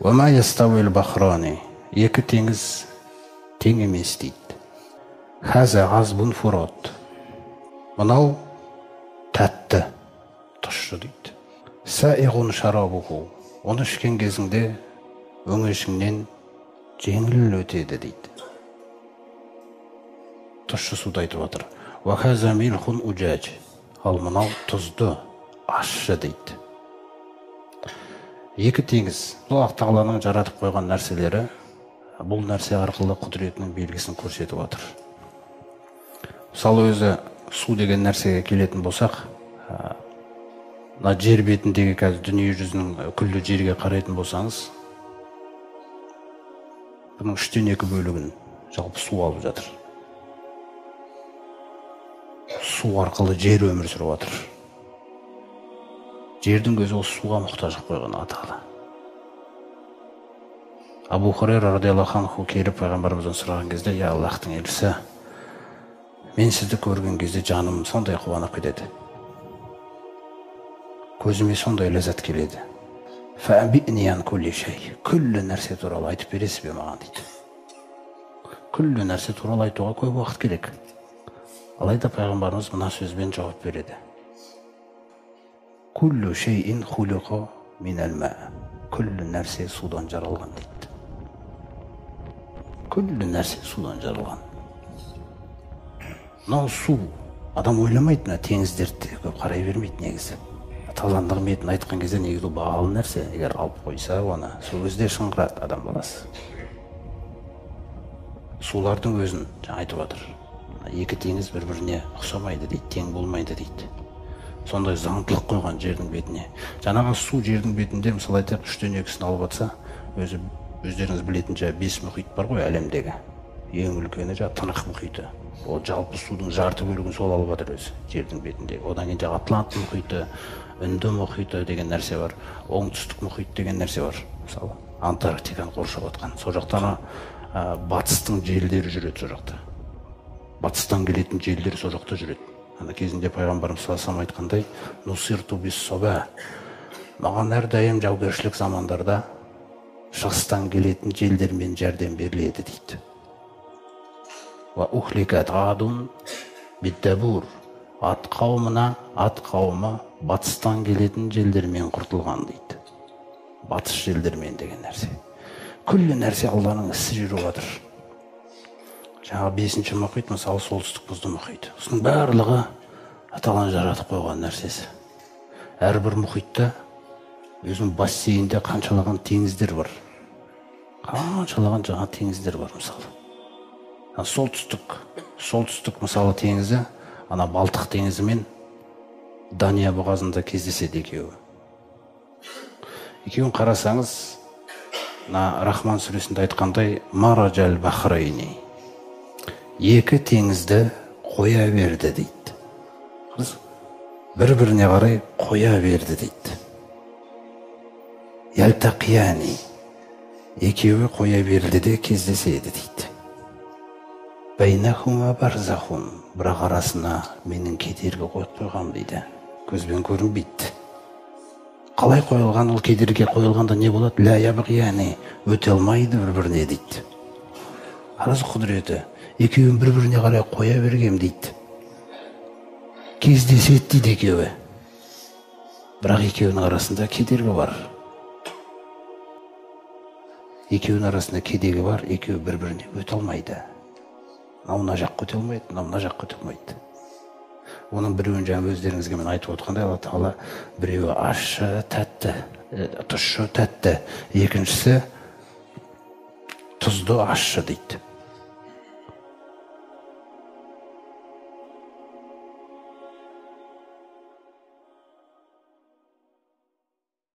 Уама ястауил бахрани, екі теңіз тең емес дейді. Хаза азбун фурат, мынау тәтті, тұщы дейді. Саиғун шарабуху, оны ішкен кезіңде өңешіңнен жеңіл өтеді дейді. Тұщы суды айтып отыр. Уахаза милхун уджаж, ал мынау тұзды, ащы дейді. Екі теңіз, бұл Аллах тағаланың жаратып қойған нәрселері, бұл нәрсе арқылы құдіретінің белгісін көрсетіп отыр. Мысалы, өзі су деген нәрсеге келетін болсақ, мына жер бетіндегі қазір дүние жүзінің күллі жерге қарайтын болсаңыз, бұның 2/3 бөлігін жалпы су алып жатыр. Су арқылы жер өмір сүріп жатыр. Жердің өзі осы суға мұқтаж қылып қойған Алла тағала. Абу Хурайра радиаллаху анху келіп пайғамбарымыздан сұраған кезде, я Аллахтың елшісі, мен сізді көрген кезде жаным сондай қуанып кетеді, көзіме сондай ләззат келеді. Фәәби'ни ан кулли шай, күллі нәрсе туралы айтып бересіз бе маған дейді. Күллі нәрсе туралы айтуға көп уақыт керек. Алайда пайғамбарымыз мына сөзбен жауап береді. Күллі шейин хулиқа минәл мә, күллі нәрсе судан жаралған дейді. Күллі нәрсе судан жаралған. Мынау су, адам ойламайды, мына теңіздерді көп қарай бермейді негізі. Тағаланың нығметін айтқан кезде негізі ол бағалы нәрсе, егер алып қойса оны, сол кезде шыңғырады адам баласы. Сулардың өзін жаңа айтып жатыр. Екі теңіз бір-біріне ұқсамайды дейді, тең болмайды дейді. Сондай заңдылық қойған жердің бетіне. Жаңағы су жердің бетінде, мысалы айтайық, 2/3 алып атса, өзі өздеріңіз білетін жаңа 5 мұхит бар ғой әлемдегі. Ең үлкені жаңа Тынық мұхиты. Ол жалпы судың жарты бөлігін сол алып жатыр өзі жердің бетінде. Одан кейін жаңа Атлант мұхиты, Үнді мұхиты деген нәрсе бар, Оңтүстік мұхит деген нәрсе бар. Мысалы, Антарктиканы қоршап жатқан. Сол жақтан батыстың желдері жүреді сол жақта. Батыстан келетін желдер сол жақта жүреді. Ана кезінде пайғамбарымыз саллаллаху алейхи вассалам айтқандай, нусирту бис-саба, маған әрдайым жаугершілік замандарда шығыстан келетін желдермен жәрдем беріледі дейді. Уа ухликат адун биддабур, ат қауымына, ат қауымы батыстан келетін желдермен құртылған дейді. Батыс желдермен деген нәрсе. Күллі нәрсе Алланың ісі жүріп жатыр. Жаңағы 5-ші мұхит, мысалы, солтүстік мұзды мұхит. Осының барлығы Алланың жаратып қойған нәрсесі. Әрбір мұхитта өзінің бассейнінде қаншалаған теңіздер бар. Қаншалаған жаңа теңіздер бар, мысалы. Солтүстік мысалы теңізі, ана Балтық теңізі мен Дания бұғазында кездеседі екеуі. Екеуін қарасаңыз, мына Рахман сүресінде айтқандай, маражал бахрайни, екі теңізді қоя берді дейді. Бір-біріне қарай қоя берді дейді. Ялтақияни, екеуі қоя берді де кездеседі дейді. Бәйнахума барзахун, бірақ арасына менің кедергі қойып қойғам дейді. Көзбен көрінбейді. Қалай қойылған, ол кедергі қойылғанда не болады? Ля ябғияни, өте алмайды бір-біріне дейді. Араз құдіреті, екеуін бір-біріне қарай қоя бергем дейді. Кездеседі дейді екеуі. Бірақ екеуінің арасында кедергі бар. Екеуінің арасында кедергі бар, екеуі бір-біріне өте алмайды. Мынау мына жаққа өте алмайды, мынау мына жаққа өте алмайды. Оның біреуін жаңа өздеріңізге мен айтып отқандай, Алла тағала біреуі ащы, тәтті, тұщы, тәтті, екіншісі тұзды, ащы дейді.